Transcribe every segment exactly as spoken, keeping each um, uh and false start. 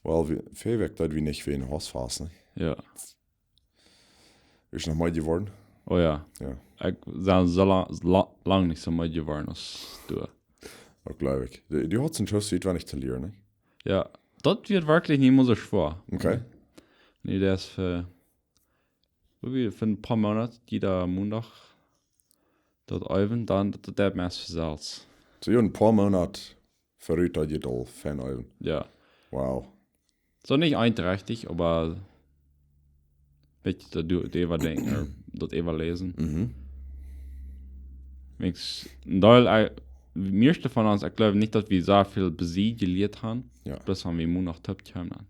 Well, wie, väl Wäakj deeden wie nich wäajen Oostfast, ne? Ja. Best noch meed jeworden? Oh ja. Ja. Ekj sie soo lang, la, lang nich soo meed jeworden aus du. Daut jleew ekj. Du, du hast een Schuss utwendich to lieren, ne? Ja. Daut wia werkjlich nich mol soo schwoa. Okay. Nee, daut es fa, woo wie fa een poa Moonat, jieda Mondach daut äwen, dan daut, daut meist selfst. Soo, jo, een poa Moonat verut daut jie aul fein äwen. Ja. Wow. Soo nich einträchtich, oba bät daut du, daut äwa denkjen, ooda daut äwa läsen. Mhm. Weens, een Deel, äh, mieeschte von ons, ekj jleew nich daut wie soo väl bie see jelieet haben. Ja. Bloos haben wie mol noch toop kjeemen.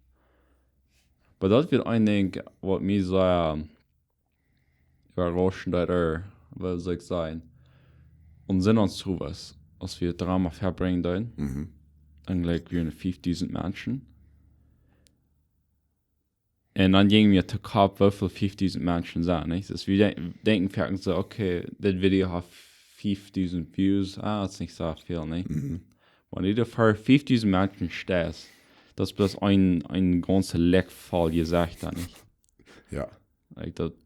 Oba daut wia een Dinkj waut mie soo, ähm, äwarauschend deed, ooda, woo saul ekj sajen, un sent ons sowas, aus wie daut Drama verbrinjen deeden, Mhm. dan jlikj wie een fiefdusent Menschen. Un dan jinj mie to Kopp, woo väl fiefdusent Menschen sent, nich? Dus wie denkj-, denkjen foaken soo, okay, dit Video haft fiefdusent Views, ah, daut es nich soo väl, nich? Mhm. Wan du doa ver fiefdusent Menschen steist, daut es bloos een, een gaunze Lekj voll Jesecht, nich? Ja. Like, daut,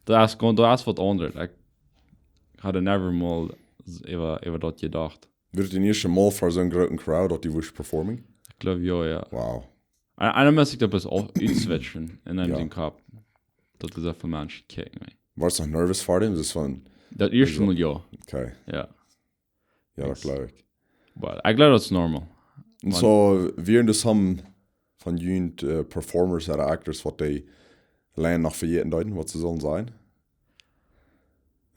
daut es gewoon, daut es waut aundret. Ekj haud never mol s-, äwa, äwa daut jedocht. Wia daut daut ieeschte Mol ver soon grooten Crowd, daut du wurscht performen? Ekj jleew, jo, jo. Wow. Un, un dan must ekj daut bloos uk utswitchen en Ja. dän Kopp. Daut es eefach Menschen kjikjen, nich? Wia daut noch nervous ver däm? Daut es von, Daut ieeschte Also- Mol, jo. Okay. Jo. Ja, daut jleew ekj. Oba ekj jleew, daut es normal. Un soo, wieren doa some von junt, äh, Performers ooda Actors, waut dee Line noch vejäten deeden, waut see sullen sajen?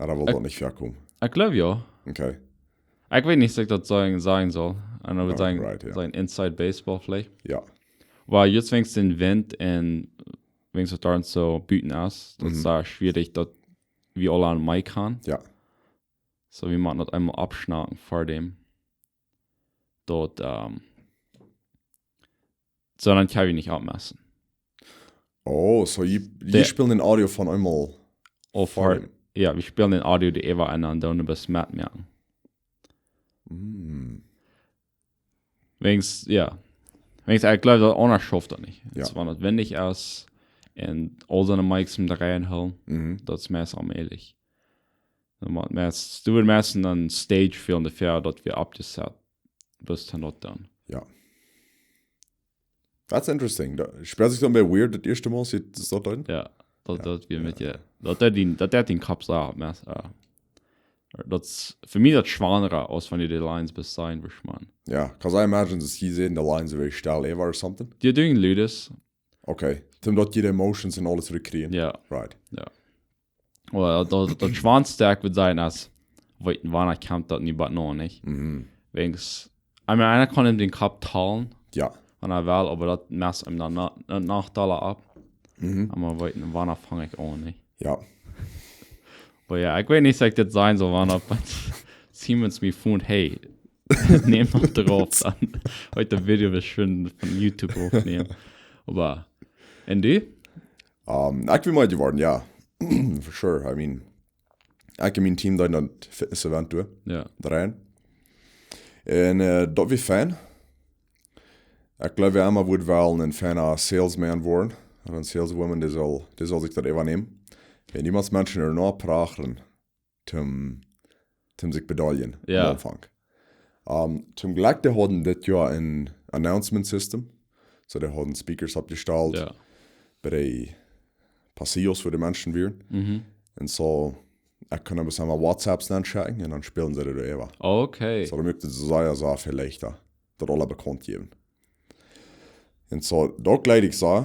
Ooda wull daut nich väakomen? Ekj jleew, jo. Okay. Ekj weet nich, aus ekj daut sajen, sajen saul. Un ekj wudd Oh, sajen, right, ja. sajen Inside Baseball veleicht. Ja. Oba jie weeten, dän Wint un weeten, waut doa soo buten es, daut es Mhm. sea schwierich, daut wie aule aun Mike gonen. Ja. Soo, wie motten daut eemol aufschnauben ver däm. Daut, ähm, soo dan kjenn wie nich aufmessen. Oh, soo jie, jie De- spälen dän Audio von eemol Ooda ver ver, jo, wie spälen dän Audio, dee äwa un dan doonen bloos metmoaken. Mm. Weens, jo. Weens, ekj jleew, daut aundasch schauft daut nich. Jo. Aus wan daut windich es un aul soone Mikes met doarenn hoolen, Mhm. daut es meist onmäajlich. Dan mott meist, du wurscht meist een Stage feelen doafäa, daut wie oppjesat. Bloos dan daut dan. Ja. That's interesting. Daut spält sikj dan bie weird daut ieeschte Mol, sieht es daut dan? Jo, daut, Jo, daut wie jo, met je, daut deed dän, daut deed dän Kopp sea, meist, äh, daut es fa mie daut schwoara, aus wan du de Lines best sajen, wurscht maun. Ja, 'cause I imagine, daut jie sent de Lines very still, Eva, or something. Dee doonen Ludes. Okay, toom daut jie de Emotions un aules rut kjrieen. Jo. Right. Jo. Oba daut, daut schwoaste, ekj wudd sajen, es, weeten, wanea kjemt daut nu bie noch, nich? Mhm. Weens, ekj meen, eena kaun am dän Kopp talen, Ja. wan hee well, oba daut mest am dan no, no, noch dolla opp. Mhm. Oba weeten, wanea fang ekj aun, nich? Ja. Oba jo, ekj weet nich, aus ekj dit sajen saul, wanea, oba Siemens mie funk, hey, nämm noch drauf, dan. Heet daut Video bestimmt von YouTube hoochnämen. Oba, un du? Ähm, ekj sie meed jeworden, ja. For sure, I mean, ekj un mien Team deeden daut Fitness-Event doa. Jo. Doarein. Un, äh, daut wia fein. Ekj jleew, wie emma wudden wellen een feina Salesman woaren. Ooda een Saleswoman, dee saul, dee saul sikj daut äwanämen. Wan niemols Menschen doano prachren, toom, toom sikj bedeelijen Jo. aum Aunfank. Ähm, toom Jlekj, dee hauden dit Joa een Announcement System. Soo, dee hauden Speakers oppjestalt. Jo. Bie de Pasillos, wua de Menschen wieren. Mhm. Un soo, ekj kunn bloos emol WhatsApps nenschekjen un dan späalden see doa äwa. Okay. Soo, daut moakt et sea, sea väl leichta, daut aule bekaunt jäwen. Un soo, daut jleew ekj soo.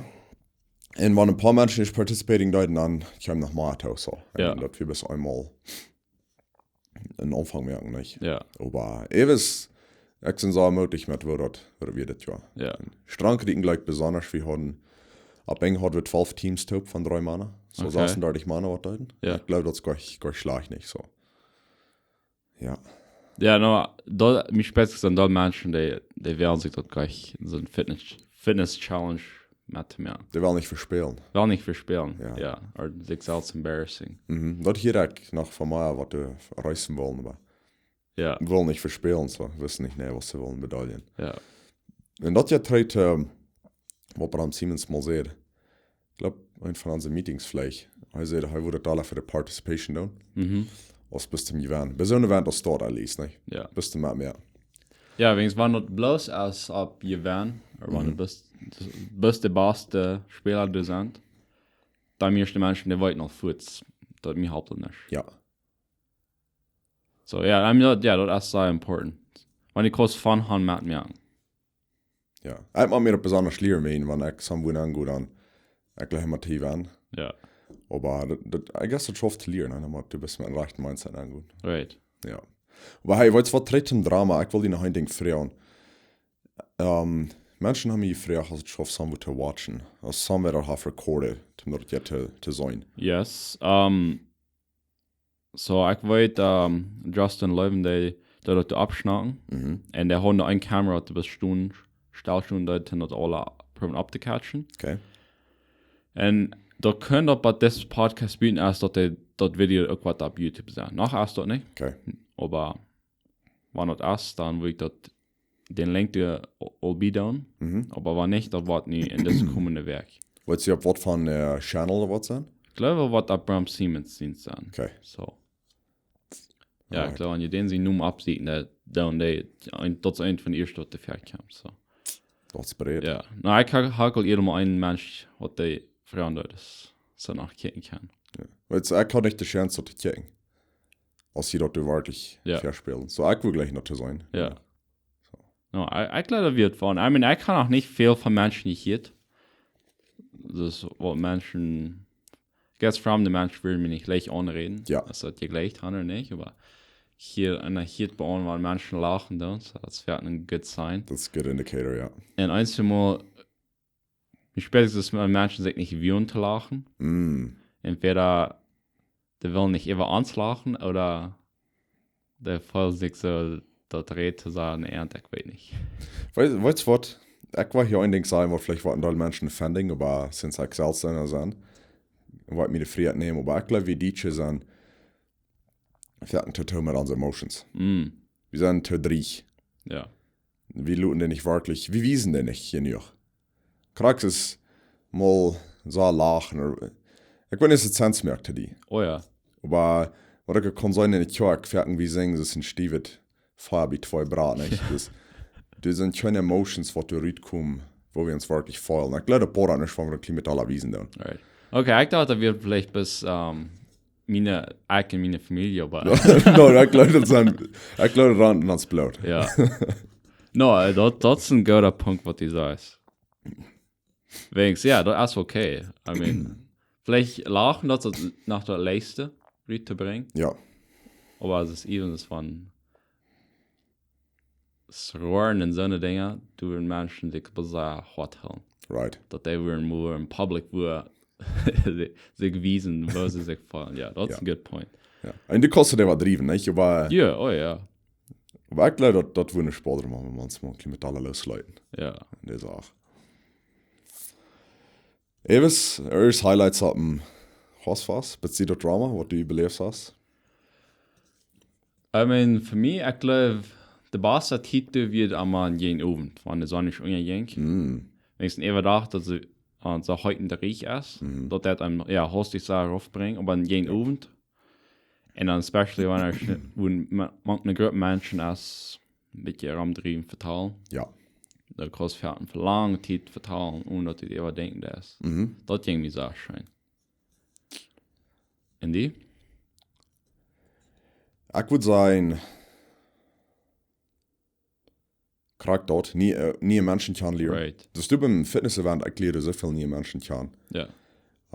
Un wan een poa Menschen nich participating deeden, dan kjeem noch mea too, soo. Ekj Jo. meen, daut wia bloos eemol een Aunfank moaken, nich? Jo. Oba ewes, ekj sie soo mootich met woo daut, woo daut wia dit Joa. Jo. Strangkriek jlikj besonda, wie hauden, opp Enj hauden wie twalf Teams toop von dree Mana. Soo Okay. sasuntachentich Mana waut deeden. Jo. Ekj jleew, daut es jlikj, jlikj schlajcht nich soo. Jo. Jo, no, daut, mie spät es dan daut Menschen, dee, dee wellen sikj daut jlikj, soon Fitness, Fitness Challenge mettomoaken. Dee wellen nich vespälen. Wellen nich vespälen. Jo. Jo. Ooda sikj selfst embarrassing. Mhm. Daut hia ekj noch von mea, waut dee reisen wellen, oba Jo. wellen nich vespälen, soo. Wisten nich, nä, waut see wellen bedeelijen. Jo. Un daut jeit trigj to, waut Bram Siemens mol säd. Ekj jleew, eent von onse Meetings veleicht. Hee säd, hee wudd daut aula fa de Participation doonen. Mhm. Aus best du jewennen. Bie soon Event aus daut at least, nä? Jo. Best du met mea. Jo, wäajens wan daut bloos es opp jewennen, ooda wan Mhm. du best, best de baste Späla doa sent, dan mieeschte Menschen, dee weeten aul fuaz, daut mie halpt daut nich. Jo. So, jo, I mean, daut, jo, daut es sea important. Wan du kaust fun han met mie. Jo. Ekj mott mie daut besonda lieren, wan, wan ekj somewhere aungo, dan ekj jleich emma to jewennen. Jo. Oba daut, daut, I guess daut schauft to lieren, nä? Oba du best met een rajchtet Mindset aungonen. Right. Jo. Oba hey, weetst waut, trigj toom Drama, ekj well die noch een Dinkj froagen. Ähm, Menschen haben mie jefroacht, aus ekj schauf somewhere to watchen. Aus somewhere daut haft recorded, om daut je to, to seenen. Yes. Ähm, so, ekj weet, ähm, Justin Leuven, dee, dee daut oppschnacken. Mhm. Un dee haud eene Kamera, dee wia stonen, stell stonen, dee haud daut aula proowen opptokatchen. Okay. Un daut kunn daut bie dis Podcast buten es daut dee, daut Video uk waut opp YouTube sent. Noch es daut nich. Okay. Oba wan daut es, dan well ekj daut, dän Link doa aul bie doonen. Mhm. Oba wan nich, daut woat nu en dise komende Wäakj. Weetst du opp waut fa, äh, Channel ooda waut sent? Ekj jleew, waut opp Bram Siemens sent. Okay. So. Jo, Alright. Ekj jleew, wan du dän sien Nomen oppsieekjst, dan, dan dee, daut es eent von de ieeschte waut doa väakjemt, so. Daut es breet. Jo. Na, ekj ha-, haud aul eemol een Mensch, waut dee froagen deed, daut es, soo no kjikjen kaun. Jo. Weetst du, ekj haud nich de Chance daut to kjikjen. Aus jie daut werkjlich Jo. väaspälen. So, ekj well jlikj noch to seenen. Jo. So. No, ekj, ekj jleew daut woat fun. I mean, ekj kaun noch nich väl von Menschen hia. Daut waut Menschen, I guess, fromm de Menschen wudden mie nich jlikj aunräden. Jo. Aus daut jie jlikj han ooda nich, oba hia, un hia bie ons, wan Menschen lachen doonen, so daut es een good sign. Daut es een good indicator, jo. Un eenjemol, mie spieet daut, wan Menschen sikj nich woagen to lachen. Mm. Entweder dee wellen nich äwa ons lachen, ooda dee feelen sikj soo, daut reed to sennen, un ekj weet nich. Weetst, weetst waut? Ekj well hia een Dinkj sajen, waut veleicht waut een Deel Menschen offending, oba since ekj selfst eena sie, well ekj mie de Frieheit nämen, oba ekj jleew, wie Dietsche sent, wie haben to doonen met onse emotions. Mm. Wie sent to dreist. Jo. Wie loten dee nich werkjlich, wie wiesen dee nich jenuach. Krakjt es mol soo lachen, ooda, ekj weet nich, aus daut Sense moakt to die. Oh jo. Oba waut ekj kaun seenen en de Kjoakj, wie sent, daut es een Steven Fia bie twee Brot, nich? Dus, doa sent kjeene emotions, waut doa rutkomen, woo wie ons werkjlich feelen. Ekj jleew, daut boat nich, wan wie daut kjlien bät aula wiesen doonen. Right. Okay, ekj docht, daut wia veleicht bloos, ähm, miene, ekj un miene Famielje, oba No, ekj jleew, daut sent, ekj jleew, daut rant en ons Bloot. Jo. No, äh, daut, daut es een gooda Punkt, waut du sajst. Wäajens, jo, daut es okay. I mean, veleicht lachen, daut es noch daut leichste, rut to brinjen. Jo. Oba daut es even daut von Schroaren un soone Dinja, doa wudden Menschen sikj bloos sea hoat hoolen. Right. Daut dee wudden mea en public, wua see, sikj wiesen, woo see sikj feelen. Jo, daut es Jo. een good point. Jo. Un du kaust daut äwadriewen, nich? Oba Jo, oh jo. Oba ekj jleew, daut, daut wudden Spoder moaken, wan wie ons mol kjlien bät aula loosleeten. Jo. En dise Sach. Eewes, ieescht Highlights opp dän Hosfas, besides daut Drama, waut du beleeft hast? I mean, fa mie, ekj jleew, de baste Tiet wia emma jäajen Owent, wan de Sonn ieescht unjajinkj. Mm. Wan ekj äwadocht, daut see, äh, soo heet en de Rieej es, Mhm. daut daut eenem, jo, hastich soo raufbrinjt, oba jäajen Jo. Owent. Un dan especially, wan et, wan ma-, mank eene Grupp Menschen es, een bät romdriewen, vetalen. Jo. Daut kaust fa eene lange Tiet vetalen, onen daut du doaräwa denkjen deist. Mhm. Daut jinkj mie soo scheen. Un die? Ekj wudd sajen, krakjt daut, nie, äh, niee Menschen kjanen lieren. Right. Daut du biem Fitness-Event, ekj lia soo väl niee Menschen kjanen. Jo.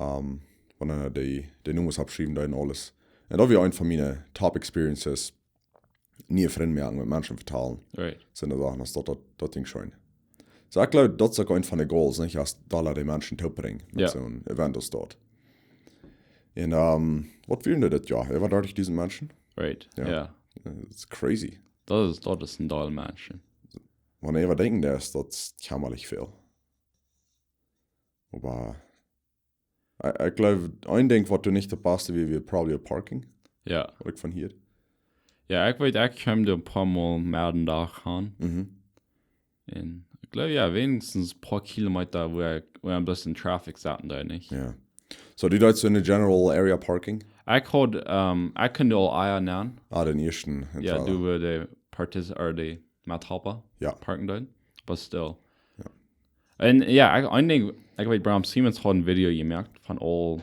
Ähm, wan ekj dee, dee Numma oppschriewen deed un aules. Un daut wia eent von miene top experiences. Niee Frind moaken, met Menschen vetalen. Right. Sent Sachen, aus daut, daut, daut jinkj scheen. So, ekj jleew, daut es uk eent von de goals, nich? Aus dolla dee Menschen toopbrinjen met Jo. soon Event aus daut. Un, ähm, waut wieren doa dit Joa? Äwa dartich dusent Menschen? Right, Jo. jo. Daut es crazy. Daut es, daut es een Deel Menschen. Wan du äwadenkjst, daut es, daut es jämmerlich väl. Oba, ekj, ekj jleew, een Dinkj, waut doa nich daut baste wia, wia probably Parking. Jo. Waut ekj von hia. Jo, ekj weet, ekj kjeem doa een poa Mol met dän Dach aun. Mhm. Un Ekj jleew, jo, weens een poa Kilometa, wua, wua een bät Traffic saten doa, nich? Jo. So, du deist en de General Area Parking? Ekj haud, ähm, ekj kunn aul ea nämen. Ah, dän ieeschten. Jo, du wua de Partis, or de Methalpa Jo. parken deeden. But still. Jo. Un jo, ekj, een Dinkj, ekj weet, Bram Siemens haud een Video jemoakt von aul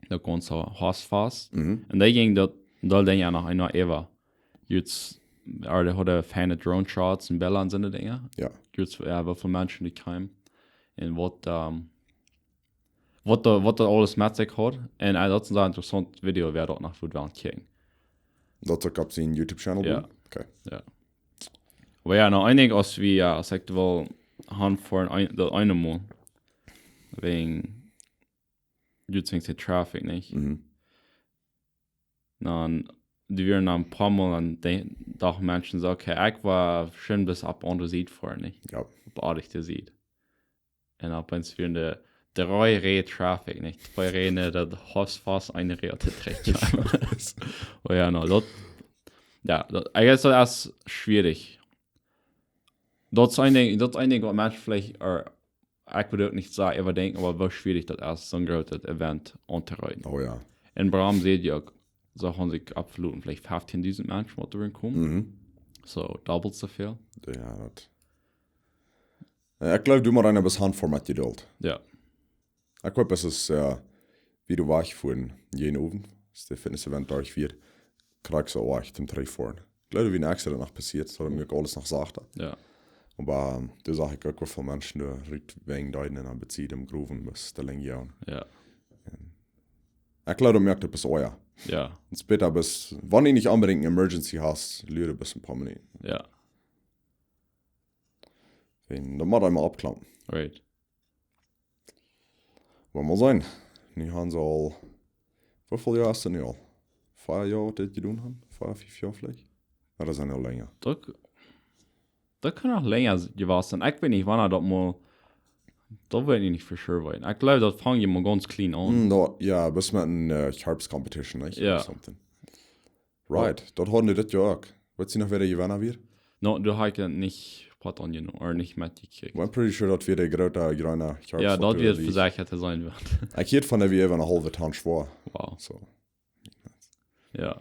de gaunze Hosfast. Mhm. Un dee jinkj daut, daut Dinkj jo noch een Joa äwa. Jrod, or dee hauden feine Drone-Shots un Bilda un soone Dinja. Jo. Jrod, jo, woo väl Menschen dee kjeemen. Un waut, ähm, waut daut, waut daut aules met sikj haud. Un, äh, daut es een sea interessaunt Video, wäa daut noch wudd wellen kjikjen. Daut es uk opp sienen YouTube-Channel? Jo. Okay. Jo. Oba jo, noch een Dinkj, aus wie, jo, aus ekj well han fa een, daut eene Mol. Wäajen, du denkjst de Traffic, nich? Mhm. Dan, dee wieren dan een poa Mol aun dän Dach Menschen soo, okay, ekj woa schwind bat opp aundre Sied foaren, nich? Jo. Opp de aundre Sied. Un opp eemol wieren de, de dree Rieej Traffic, nich? Twee Rieej, daut Hosfast, eene Rieej to trakjen. Oh jo, no, daut, jo, daut, I guess daut es schwierich. Daut es een Dinkj, daut es een Dinkj waut Menschen veleicht, or, ekj wudd uk nich soo äwadenkjen, oba woo schwierich daut es, soon grootet Event auntoreeden. Oh jo. Un Bram säd jo uk, soo hauden sikj oppjeloten veleicht fefteendusent Menschen waut doa komen. Mhm. So, dobbelt soo väl. Jo, daut. Jo, ekj jleew, du motst een bät han fa met Jedult. Jo. Ekj weet, daut es, äh, wie du wajch von jeden Owent, aus daut Fitness-Event derch wia, krakjt soo wajch toom trigjfoaren. Ekj jleew, daut wia een Accident noch passieet, daut haud mie uk aules noch sacht. Jo. Oba, ähm, doa sach ekj uk woo väl Menschen doa rut wäajen dee en Bezieht em Growen, bat de Lenj joagen. Jo. Ekj jleew, daut moakt daut bat oaja. Jo. Un späta bat, wan du nich onbedinjt een Emergency hast, luar bat een poa Minuten. Jo. Un daut mott eemol oppkloppen. Right. Woa wie mol seenen. Nu haben see aul, woo väl Joa es daut nu aul? Vea Joa waut dee daut jedonen haben? Vea, fief Joa veleicht? Jo, daut es aul lenja. Daut, daut kaun noch lenja jewast sennen. Ekj weet nich, wanea daut mol, daut weet ekj nich for sure, wiels ekj jleew, daut funk je mol gaunz kjlien aun. Hm, daut, jo, bat met een, äh, Kjarps Competition, nich? Jo. Or something. Right, daut hauden dee dit Joa uk. Weetst du noch, wäa de Jewenna wia? No, doa hab ekj daut nich Poat aunjenomen, or nich metjekjikjt. Well, I'm pretty sure daut wia de groote, jreene Kjarps. Jo, waut daut doa wia wia. Vesäakjt to sennen, jo. Ekj hieed von dee wia äwa eene haulwe Ton schwoa. Wow. So. Jo.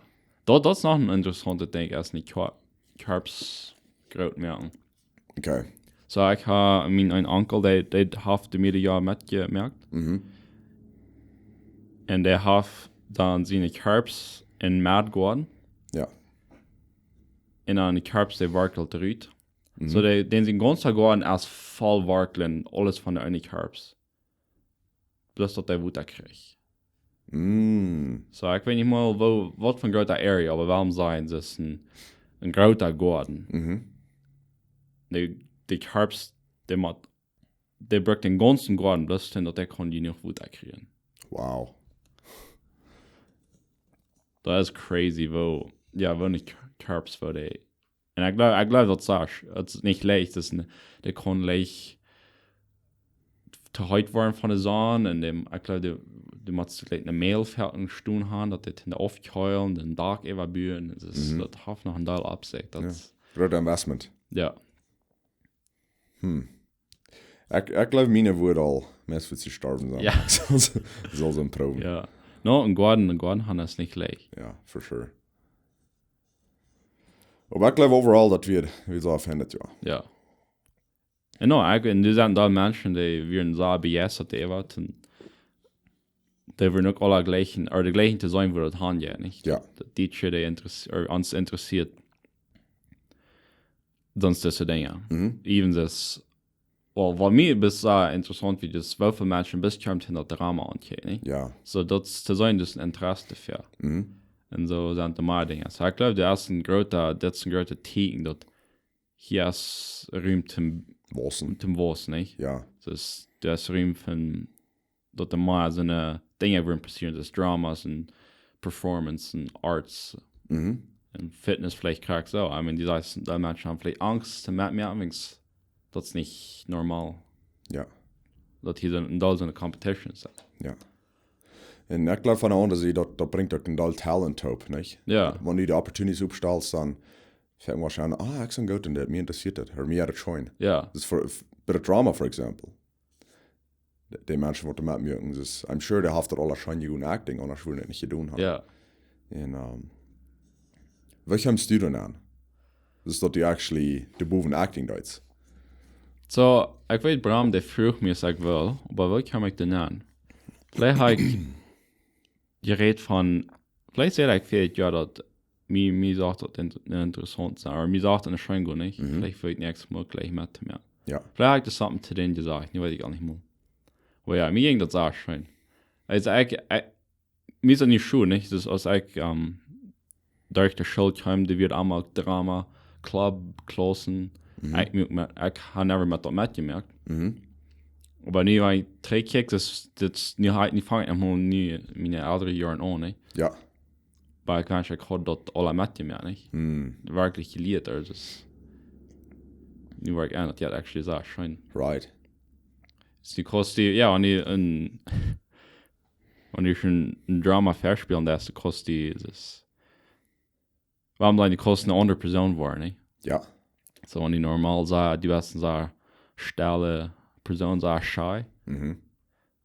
Daut, daut es noch een interessauntet Dinkj, aus een Kjar-, Kjarps groot moaken. Okay. So, ekj hab, mien een Onkel, dee, dee haft mie daut Joa metjemoakt. Mhm. Un dee haft dan siene Kjarps em Moagoaden. Jo. Un dan de Kjarps, dee warkelt rut. Mhm. So, dee, dän sien gaunza Goaden es voll Warkjlen, aules von de eene Kjarps. Bloos daut dee Wota kjricht. Mm. So, ekj weet nich mol woo, waut fa een groote Area, oba wuarom sent see een, een groota Goaden? Mhm. De, de Kjarps, dee mott, dee brukt dän gaunzen Goaden, bloos daut dee kaun jenuach Wota kjrieen. Wow. Daut es crazy, woo, jo, woo een Kjarps, woo dee. Un ekj jleew, ekj jleew daut es, daut es nich leicht, daut es een, dee kaun leicht to heet woaren von de Sonn un dee, ekj jleew, dee, dee mott veleicht een Mälfeld stonen haben, daut dee daut aufkjeelen, dän Dak äwabuen. Daut es, Mhm. Daut haft noch een Deel opp sikj. Daut Jo. es, Groote Investment. jo. Hm. Ekj, ekj jleew, miene wudden aul meist vestorwen sennen. Jo. Soo, soo, soo een Problem. Jo. No, een Goaden, een Goaden haben es nich leicht. Jo, for sure. Oba ekj jleew overall daut wia, wia soo fäanet, jo. Jo. Un no, ekj, un doa sent doa Menschen, dee wieren soo bejeistat äwa daut. Un dee wieren uk aule jlikj, or de jlikjen to seenen, woo daut han jeit, nich? Jo. Daut dee Shit, dee interess-, or ons interessieet. Sonst dise Dinja. Mhm. Even daut, well, waut mie bat soo interessaunt wia, es woo väl Menschen bat kjeemen en daut Drama aunjeit, nich? Jo. So, daut es to seenen, daut es een Interesse doafäa. Mhm. Un soo sent doa mea Dinja. So, ekj jleew, daut es een groota, daut es een grootet Tieekjen, daut hia es Rum toom, Wausen. toom wausen, nich? Jo. Dus, daut es Rum von, daut doa mea soone Dinja woaren passieren, dus Dramas un Performance un Arts. Mhm. Un Fitness veleicht krakjt soo. I mean, dee sajen, daut Menschen haben veleicht Angst to metmoaken, wiels daut es nich normal. Jo. Daut hia soon, doa soone Competition es. Jo. Un ekj jleew von de aundre Sied, daut, daut brinjt uk een Deel Talent opp, nich? Jo. Wan du de Opportunities oppstalst, dan Fält mie aun, ah, ekj sie goot en dit, mie interessieet daut, ooda mie haft daut scheen. Jo. Daut es fa, fa, bie daut Drama, for example. De, de Menschen waut doa metmoaken, daut, I'm sure dee haft daut aula scheen jegonen acting, aundasch wudd ekj daut nich jedonen haben. Jo. Un, ehm, waut kjemst du dan aun? Daut du actually de bowen acting deist. So, ekj weet, Bram, dee fruach mie, aus ekj well, oba waut kjeem ekj dan aun? Veleicht hab ekj jerät von, veleicht säd ekj väl, jo, daut mie, mie sach daut in-, interessaunt sennen, oba mie sach daut scheen goot nich. Mhm. Veleicht wull ekj nuscht mea jlikj met to moaken. Jo. Veleicht hab ekj daut something to doonen jesajcht, nu weet ekj uk nich mea. Oba jo, mie jinkj daut sea scheen. Aulsoo, ekj, ekj, mie es daut nich scheen, nich? Daut es, aus ekj, ehm, derch de School kjeem, doa wia aulemol Drama, Club, Klaussen. Mhm. Ekj, mie, mie, ekj hab never met daut metjemoakt. Mhm. Oba nu, wan ekj trigjkjikj, daut, daut, nu hab ekj, nu fang ekj emol nu miene ieeschte Joaren aun, nich? Jo. Oba ekj wensch, ekj haud daut aula metjemoakt, nich? Mhm. Werkjlich jelieet, aulsoo daut, nu woa ekj aun, daut es actually sea scheen. Right. Daut kostet, jo, wan du een, wan du een, een Drama väaspälen deist, daut kostet, daut es, wuarom dan, du kaust eene aundre Persoon woaren, nich? Jo. So, wan du normal soo, du best eene sea stelle Persoon, sea shy. Mhm.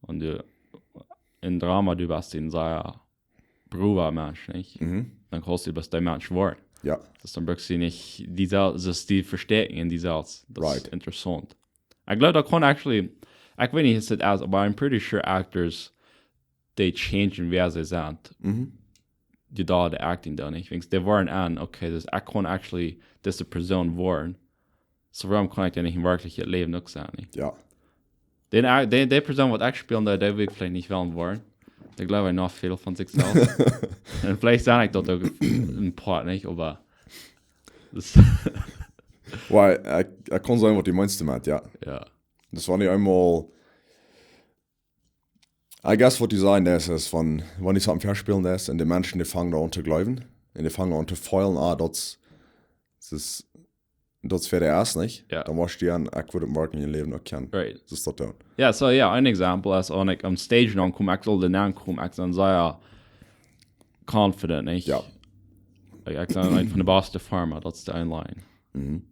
Un du, em Drama, du best een sea braver Mensch, nich? Mhm. Dan kaust du bloos dee Mensch woaren. Jo. Daut dan brukst du nich dee selfst, daut dee vestäakjen en dee selfst. Daut es Right. interessaunt. Ekj gleew, daut kaun actually, ekj weet nich, es daut aus, but I'm pretty sure actors, they change en wäa see sent. Mhm. Dee doa de acting doonen, nich? Wiels dee woaren aun, okay, daut ekj kaun actually dise Persoon woaren. So wuarom kaun ekj dan nich em werkjlichen Läwen uk sennen, nich? Jo. Dee, dee, dee Persoon waut ekj spälen deed, dee wull ekj veleicht nich wellen woaren. Dee jleeft noch väl von sikj selfst. Un veleicht sie ekj daut uk een Poat, nich, oba daut Well, ekj, ekj kaun seenen waut du meenst doamet, jo. Jo. Daut wan du eemol, I guess waut du sajen deist es, es wan, wan du something väaspälen deist un de Menschen, dee fangen doa aun to jleewen, un dee fangen aun to feelen, ah, daut es, daut es, daut es fa de ieescht, nich? Jo. Dan woascht du aun, ekj wudd daut morjen em Läwen uk kjennen. Right. Daut es daut dan. Jo, so jo, een Exempel es, wan ekj opp Stage aunkom, ekj saul doa aunkomen, ekj sie sea confident, nich? Jo. Like, ekj sie eena von de baste Farma, daut es de eene Line. Mhm.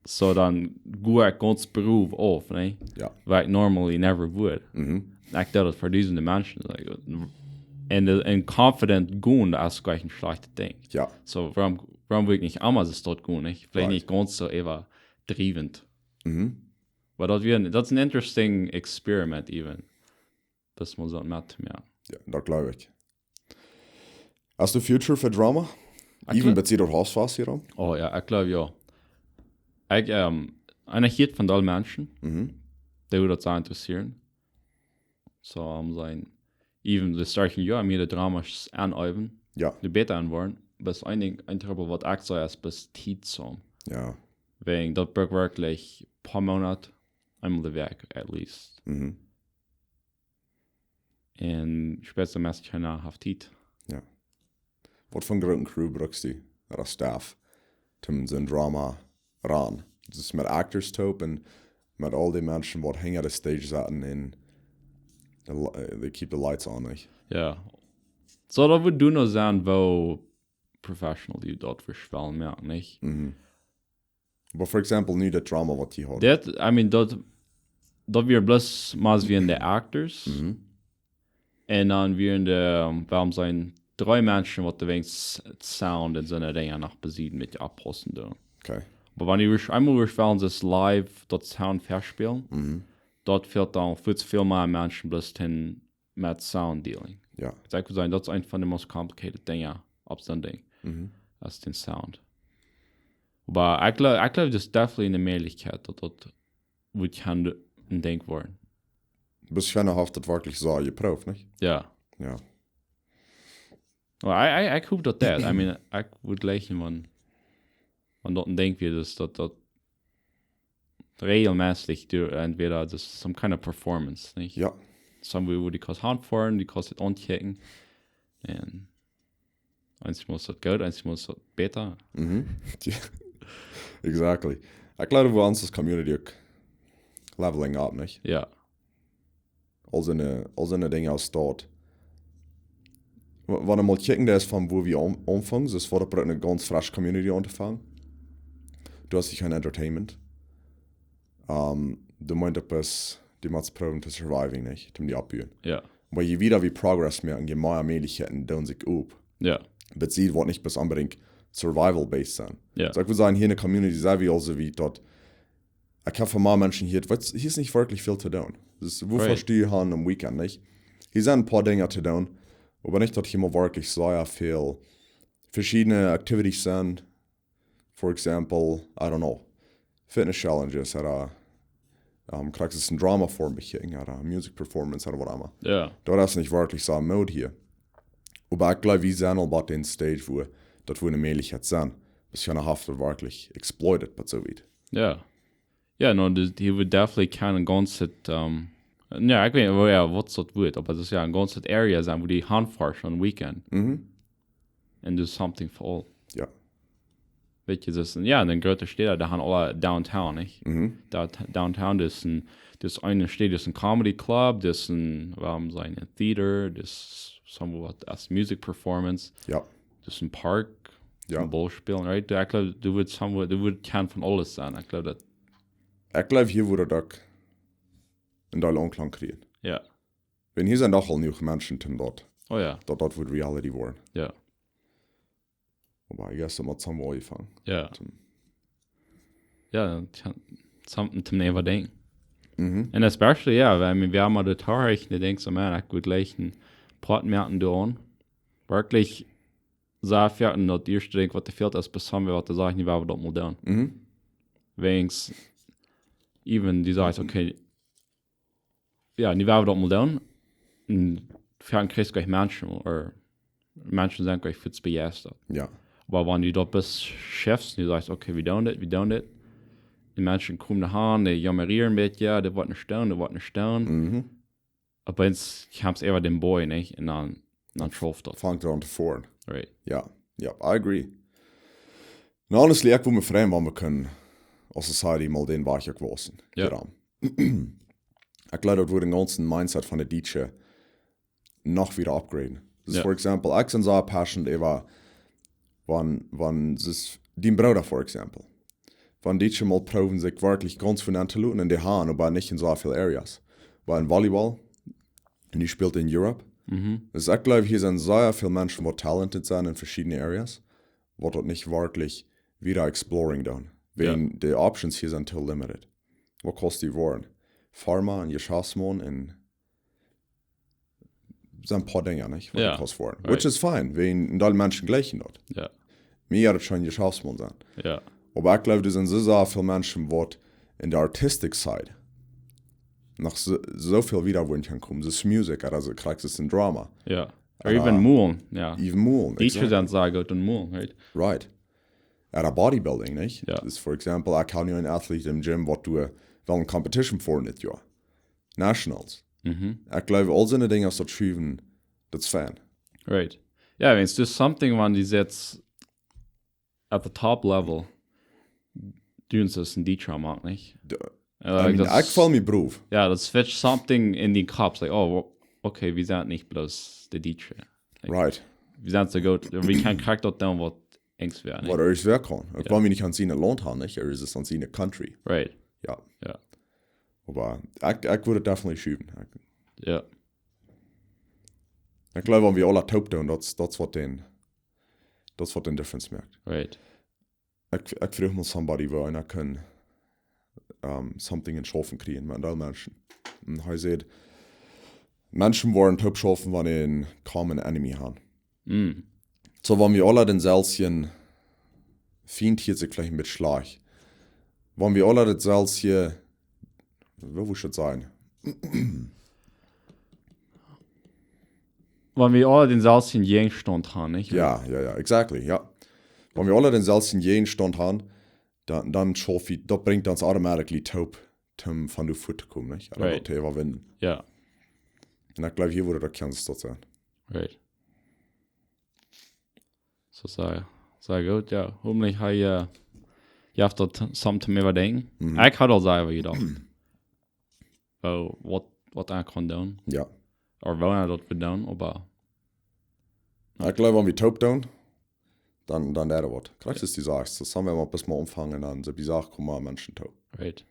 So dan go ekj gaunz brav auf, nä? Jo. Waut ekj normally never would. Mhm. Ekj doo daut fa dusende Menschen. Like, un, un confident gonen, daut es jlikj een schlajchtet Dinkj. Jo. So, wuarom, wuarom wudd ekj nich emma soo stolt gonen, nich? Veleicht Right. nich gaunz soo äwadriewent. Mhm. Oba daut wia, daut es een interesting experiment even. Daut mott eena met, jo. Jo, daut jleew ekj. Hast du future fa Drama? Ekj Even jleew bie daut Haus fast hia aun? Oh jo, ekj jleew jo. Ekj, ehm, eena hieet von aul Menschen, Mhm. dee daut soo interessieet. So, ehm, sent, even de starten jo, mea de Dramas aunäwen, Jo. de bäta aun woaren. Oba een Dinkj, een Trubbel waut ekj see es, es Tiet soo. Jo. Wäajen daut brukt werkjlich poa Moonat, eemol de Wäakj, at least. Mhm. Un spätstens kjeena haft Tiet. Jo. Waut fa een grooten Crew brukst du, ooda Staff, toom soon Drama rannen? Daut es met actors toop un met aul dee Menschen waut hinja de Stage sitten un de li-, eh, they keep the lights on, nich? Jo. So, daut wudd nu noch sennen, woo professional du daut fa spelen moakst, nich? Mhm. Oba for example, nu daut Drama waut du haudst. Daut, I mean, daut, daut wia bloos mea aus wie de actors. Mhm. Un dan wieren de, ehm, wuarom sent dree Menschen waut de weens Sound un soone Dinja noch bie sikj met oppaussen doonen. Okay. Oba wan du eemol woascht wellen daut live daut Sound väaspälen, Mhm. daut fält dan väl mea Menschen bloos to met Sound dealing. Jo. Daut kaun sennen, daut es eent von de most complicated Dinja opp soon Dinkj, Mhm. aus de Sound. Oba ekj jleew, ekj jleew, daut es definitely eene Mäajlichkjeit, daut daut woat kjennen een Dinkj woaren. Best du noch opp daut werkjlich soo jeprooft, nich? Jo. Jo. Well, I, I, ekj hop daut daut, I mean, ekj wudd jlikjen, wan, wan daut een Dinkj wia, daut, daut, daut regelmäßig du entweder daut some kind of performance, nich? Jo. Somewhere, wua du kaust hanfoaren, du kaust daut aunkjikjen. Un eemol es daut goot, eemol es daut bäta. Mhm. Jo. Exactly. Ekj jleew, wie sent aus community uk leveling up, nich? Jo. Aul soone, aul soone Dinja aus daut. Wa-, wan eena mol kjikjen deit von wua wie aun-, aunfangen, daut wia eene gaunz fresche Community auntofangen. Du hast kjeen Entertainment. Ähm, du meent, daut es, du motst proowen to surviving, nich? Om die oppbuen. Jo. Oba je wieda wie Progress moaken, je mea Mäajlichkjeiten doonen sikj op. Jo. Oba see woat nich bloos onbedinjt survival-based sennen. Jo. Soo, ekj wudd sajen, hia enne Community sent wie aul soo wiet daut, ekj hab von mea Menschen hia, waut, hia es nich werkjlich väl to doonen. Daut es, woo Right. Vestonen aun een Weekend, nich? Hia sent een poa Dinja to doonen, oba nich daut hia mau werkjlich soo väl veschiedne Activities sent. For example, I don't know, fitness challenges, ooda, ähm, krakjt soo een Drama Form bekjikjen, ooda music performance, ooda waut emma. Jo. Daut es nich werkjlich soo een Mode hia. Oba ekj jleew, wie sent aul bie dän Stage, wua daut wua eene Mäajlichkjeit sent. Bat kjeena haft daut werkjlich exploited, bat soo wiet. Jo. Jo, no, dus, hia wudd definitely kjennen gaunz, ähm, jo, ekj weet nich, jo, waut daut Wuat, oba daut es jo een gaunzet Area sennen, wua dee hanfoaren aun Weekend. Mhm. And do something for all. Jo. Weetst, daut es, jo, enne groote Staut, dee haben aule Downtown, nich? Mhm. Daut Downtown, daut es een, daut es eene Staut, daut es een Comedy Club, daut es een, wuarom sajen, een Theater, daut es somewhat aus Music Performance. Jo. Daut es een Park, Jo. een Ball spälen, right? Ekj jleew, daut wudd somewhat, daut wudd kjennen von aules sennen. Ekj jleew daut. Ekj jleew, hia wudd daut uk een Deel Aunklang kjrieen. Jo. Wan hia sent doch aul jenuach Menschen, om daut, Oh jo. daut daut wudd reality woaren. Jo. Oba I guess daut mott somewhere aunfangen. Jo. Toom Jo, daut es something to never denkjen. Mhm. And especially, jo, wan wie, wie haben de Tarichen, dee denkjen soo, man, ekj wudd jlikj een Poat moaken doonen. Werkjlich, soo foaken daut ieeschte Dinkj, waut fält, es, bat haben wie waut to sajen, wie woaren daut mol doonen. Mhm. Wäajens, even, dee sajcht, okay, jo, nu woa wie daut mol doonen. Un foaken kjrichst du jlikj Menschen, ooda Menschen sent jlikj fuaz bejeistat. Jo. Oba wan du daut best schaffst, du sajchst, okay, wie doonen dit, wie doonen dit. De Menschen komen doa han, dee jammaren een bät, jo, dit woat nich stonen, dit woat nich stonen. Mhm. Opp eemol kjemst äwa dän Boy, nich? Un dan, dan schauft daut. Fangt aun to foaren. Right. Jo, jo, I agree. No, honestly, ekj wudd mie freien, wan wie kunnen aus society mol dän Wajch uk wausen. Jo. Hia aun. Ekj jleew, daut wudd dän gaunzen Mindset von de Dietsche noch wieda upgraden. Dus Jo. for example, ekj sie soo passionate äwa, wan, wan, es, dien Brooda, for example. Wan Dietsche mol proowen, sikj werkjlich gaunz von aun to looten, un dee haben, oba nich en soo väl Areas. Oba en Volleyball, un dee spält en Europe. Mhm. Dus ekj jleew, hia sent sea väl Menschen, waut talented sent en veschiedne Areas, waut daut nich werkjlich wieda exploring doonen. Jo. Wäajen de Options hia sent too limited. Waut kaust du woaren? Farma un Jeschäftsmaun un sent een poa Dinja, nich? Waut Jo. du kaust woaren. Right. Which is fine, wäajen een Deel Menschen jlikjen daut. Jo. Mie jeit daut scheen, Jeschäftsmaun sennen. Jo. Oba ekj jleew, doa sent soo, soo väl Menschen, waut en de artistic side noch soo, soo väl wieda wudden kjennen komen. Daut es Musik, ooda soo, krakjt soo aus en Drama. Jo. Ooda Ooda even molen, jo. Even molen, Dietsche exactly. sent sea goot en molen, right? Right. Ooda Bodybuilding, nich? Jo. Dus, for example, ekj hab nu een Athlet em Gym, waut doa well een Competition foaren dit Joa. Nationals. Mhm. Ekj jleew, aul soone Dinja aus daut schuwen, daut es fein. Right. Jo, I mean, it's just something, wan dee sitst at the top level, doonen see daut en Dietsche uk, nich? De, Äh, I mean, daut ekj feel mie brow. Jo, daut switcht something en dän Kopp. Like, oh, wo-, okay, wie sent nich bloos de Dietsche. Like, Right. wie sent soo goot, wie kjennen krakjt daut doonen, waut ons wea, nich? Waut ons wea kaun. Jo. Wan wie nich aun sien Launt haben, nich? Ooda es et aun sien country. Right. Jo. Jo. Oba ekj, ekj wudd et definitely schuwen. Ekj, Jo. ekj jleew, wan wie aule toop doonen, daut, daut es waut dän, daut es waut dän difference moakt. Right. Ekj, ekj fruach mol somebody, woo eena kunn, ähm, something en schaufen kjrieen met een Deel Menschen. Un hee säd, Menschen woaren toop schaufen, wan see een common enemy haben. Mm. Soo, wan wie aule dänselwjen Fient, hieet sikj veleicht een bät schlajcht. Wan wie aule datselwje, woo wudd ekj daut sajen? Wan wie aule dänselwjen Jäajenstaunt haben, nich? Jo, jo, jo, exactly, jo. Wan wie aule dänselwjen Jäajenstaunt haben, dan, dan schauf wie, daut brinjt ons automatically toop, om von doa fuat to komen, nich? Ooda Right. daut to äwawinnen. Jo. Un ekj jleew, hia wudd daut kjennen daut sennen. Right. Soo sea, sea goot, jo. Hopentlich hab jie, äh, jie haben daut something to äwadenkjen. Mhm. Ekj haud aul sea äwajedocht. Woo, waut, waut eena kaun doonen. Jo. Ooda woo eena daut wudd doonen, oba Ekj jleew, wan wie toop doonen, dan, dan deit et waut. Krakjt aus du sajchst, daut sent wie mau bloos mau aunfangen, dan sent wie Sachen komen Menschen too. Right.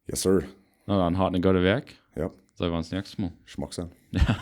Yes, sir. Na, dan haud ne goode Wäakj. Jo, Seenen wie ons näakjstet Mol. Schmack sennen. Ja.